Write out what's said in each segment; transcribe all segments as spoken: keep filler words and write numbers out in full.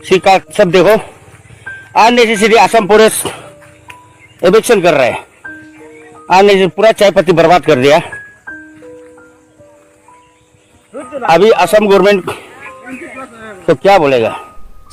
इसका सब देखो, अननेसेसरी असम पुलिस एविक्शन कर रहे हैं, अननेसेसरी पूरा चाय पत्ती बर्बाद कर दिया। अभी असम गवर्नमेंट तो क्या बोलेगा?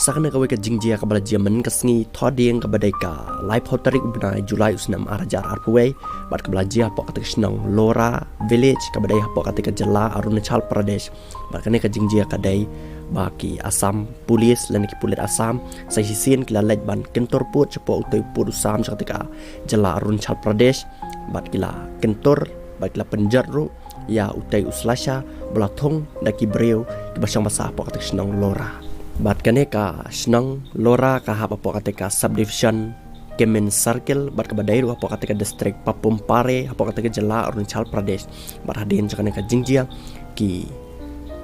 Sa kane kawei ka jingjia kaba la jia mynne ka sngi Thohdieng kaba dei ka laiphew tarik u bnai July u snem ar hajar arphew wei, bad kaba la jia hapoh kata ka shnong Lora village kaba dei hapoh kata ka jylla Arunachal Pradesh. Bad kane ka jingjia ka dei ba ki Assam Police lane ki pulit Assam sa shisien ki la leit ban kyntur pud shapoh utei u pud u sam sha kata ka jylla Arunachal Pradesh. Bad ki la kyntur, bad ki la pynjot ruh ïa utei u slasha ba la thung da ki briew kiba shong basa hapoh kata ka shnong Lora. Bad kane ka shnong Lora ka hap hapoh kata ka subdivision Kemin Circle, bad kaba dei ruh hapoh kata ka district Papum Pare, hapoh kata ka jylla Arunachal Pradesh. Bad hadien jong kane ka jingjia, ki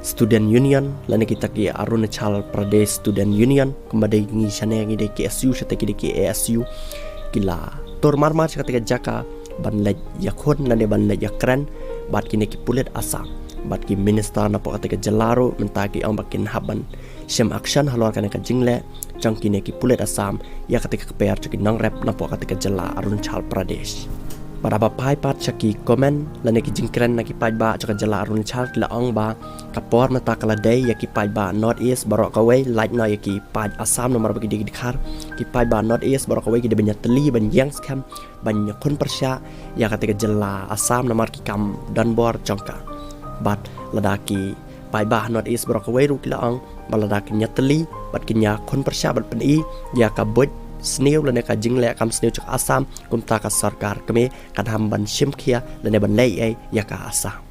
Student Union lane kita ki Arunachal Pradesh Student Union, kumba dei ngi shane ngi dei ki S U, shata ki dei ki A S U, ki la tur mar mar sha kata ka jaka ban leit ïakhun lane ban leit ïakren bad kine ki pulit Assam, bad ki minister napoh kata ka jylla ruh mynta ki ong ba kin hap ban shim action halor kane ka jingleh jong kine ki pulit Assam ïa kata ka kper jong ki nongrep napoh kata ka jylla Arunachal Pradesh. Bad haba phai pat sha ki comment lane ki jingkren na ki paidbah jong ka jylla Arunachal, ki la ong ba ka por mynta ka la dei ïa ki paidbah North East baroh kawei, lait noh ïa ki paid Assam namar ba ki dei ki dkhar, ki paidbah North East baroh kawei ki dei ban ïatylli, ban ïeng skhem, ban ïakhun pyrshah ïa kata ka jylla Assam namar ki kam donbor jong ka. Bad lada ki paidbah North East baroh kawei ruh ki la ong ba lada kin ïatylli bad kin ïakhun pyrshah bad pyni ïa ka buit sniew lane ka jingleh kam sniew jong ka Assam, kumta ka sorkar kmie kan ham ban shim khia lane ban leh ei ïa ka Assam.